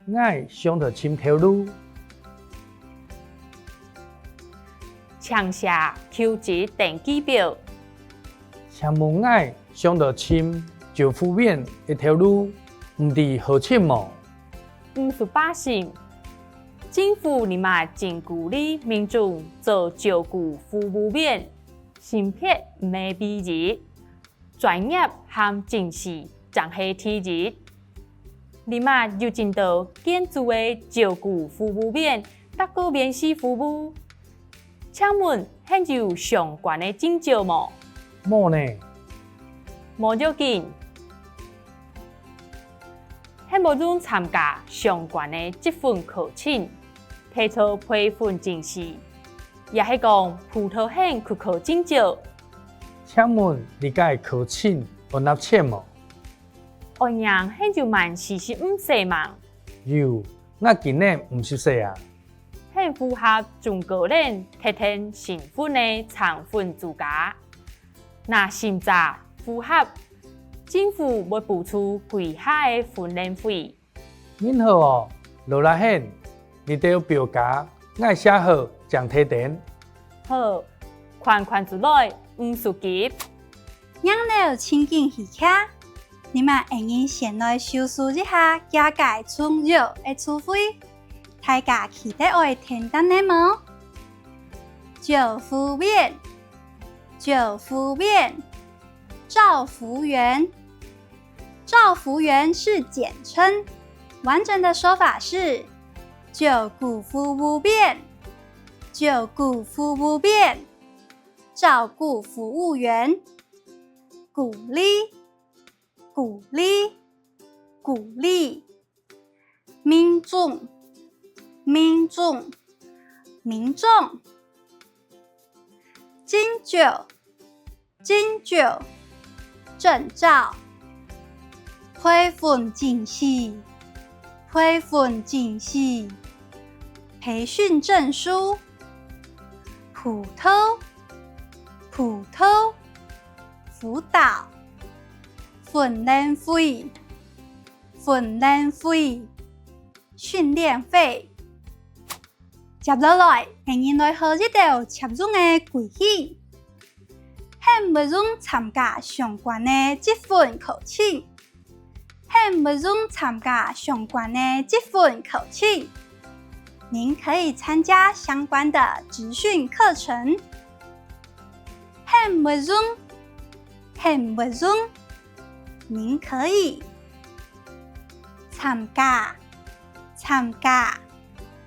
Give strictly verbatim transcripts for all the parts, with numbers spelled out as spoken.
𠊎想著尋頭路。請寫求職登記表。請問𠊎想著尋照護員一條路，毋知好尋無？毋使擔心，政府這馬正鼓勵民眾做照顧服務員，性別毋係唯一。 專業和正式正係第一。這馬有真多建築个照顧服務員，搭過面試服務。請問，你有相關个證照無？無呢。無要緊，你無用參加相關个職訓課程，提著培訓證書，也係講輔導你去考證照。 請問這个課程愛納錢無？愛䀴你有滿四十五歲吂？有，𠊎今年五十歲啊。你符合中高齡特定身份个參訓資格。若審查符合，政府會補助歸下个訓練費。 恁好哦，勞力你，這兜表格𠊎寫好正提等。好，款款就來，毋使急。䀴了情境喜劇，這馬𠊎人先來收拾一下這个重要个詞彙，大家記得愛聽等呢無？照護員，照護員，照服員。 照服員是簡稱，完整的說法是照顧服務員，照顧服務員，照顧服務員。鼓勵，鼓勵，鼓勵。民眾，民眾，民眾。證照， 證照，證照。培訓證書，培訓證書。培訓證書。輔導，輔導。輔導。訓練費，訓練費。訓練費。 接落來，𠊎人來學一兜實用个句型。你會用參加相關个職訓課程。你會用參加相關个職訓課程。您可以參加相關的職訓課程。你會用，你會用。您可以。參加，參加。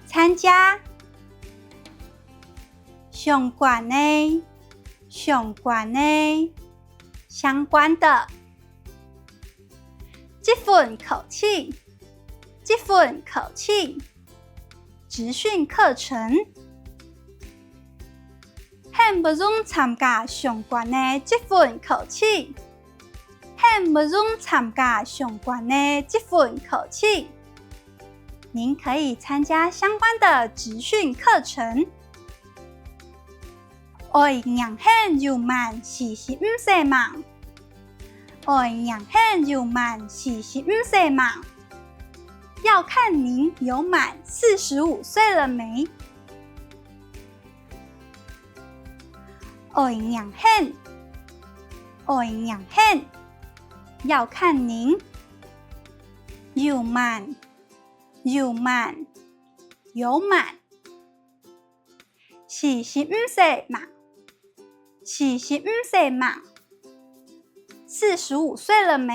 參加。相關个，相關个，相關的。職訓課程，職訓課程。職訓課程。你會用參加相關个職訓課程。 你會用參加相關个職訓課程。您可以參加相關的職訓課程。愛䀴你有滿四十五歲吂？愛䀴你有滿四十五歲吂？要看您有滿四十五歲了沒。 愛䀴你，愛䀴你，要看您。有滿，有滿，有滿。四十五歲吂？四十五歲吂？四十五歲了沒？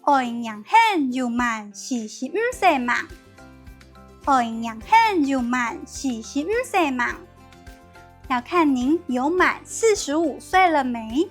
愛䀴你有滿四十五歲吂？愛䀴你有滿四十五歲吂？要看您有滿四十五歲了沒。